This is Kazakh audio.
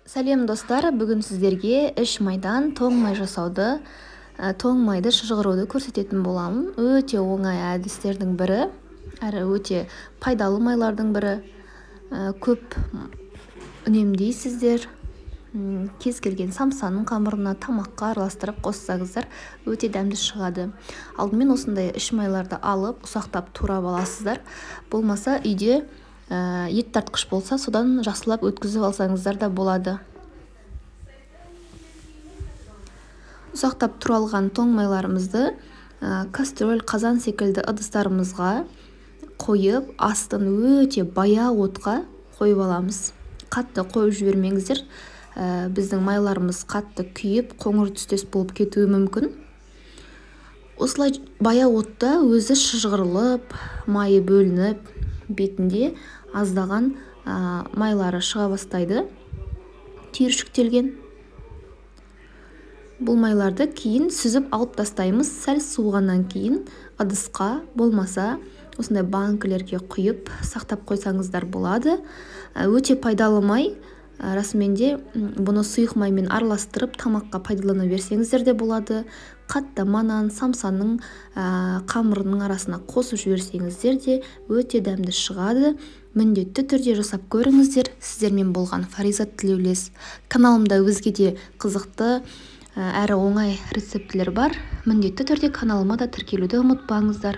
Сәлем, достар! Бүгін сіздерге іш майдан тоң май жасауды, тоң майды шыжғыруды көрсететін боламын. Өте оңай әдістердің бірі, әрі өте пайдалы майлардың бірі. Көп үнемдейсіздер. Кез келген самсаның қамырына, тамаққа араластырып қоссаңыздар, өте дәмді шығады. Алдымен осындай іш майларды алып, ұсақтап турап аласыздар. Болмаса, үйде ет тартқыш болса, содан жақсылап өткізіп алсаңыздар да болады. Ұсақтап туралған тоң майларымызды кастрюль, қазан секілді ыдыстарымызға қойып, астын өте баяу отқа қойып аламыз. Қатты қойып жібермеңіздер, біздің майларымыз қатты күйіп, қоңыр түстес болып кетуі мүмкін. Осылай баяу отта өзі шыжғырылып, майы бөлініп, бетінде аздаған майлары шыға бастайды, түйіршіктелген. Бұл майларды кейін сүзіп алып тастаймыз. Сәл суығаннан кейін ыдысқа, болмаса осындай банкілерге құйып сақтап қойсаңыздар болады. Өте пайдалы май. Расымен де, бұны сұйық маймен араластырып, тамаққа пайдалана берсеңіздер де болады. Қатты манан, самсаның қамырының арасына қосып жіберсеңіздер де, өте дәмді шығады. Міндетті түрде жасап көріңіздер. Сіздермен болған Фаризат Тілеулес. Каналымда өзге де қызықты әрі оңай рецептілер бар. Міндетті түрде каналыма да тіркелуді ұмытпаңыздар.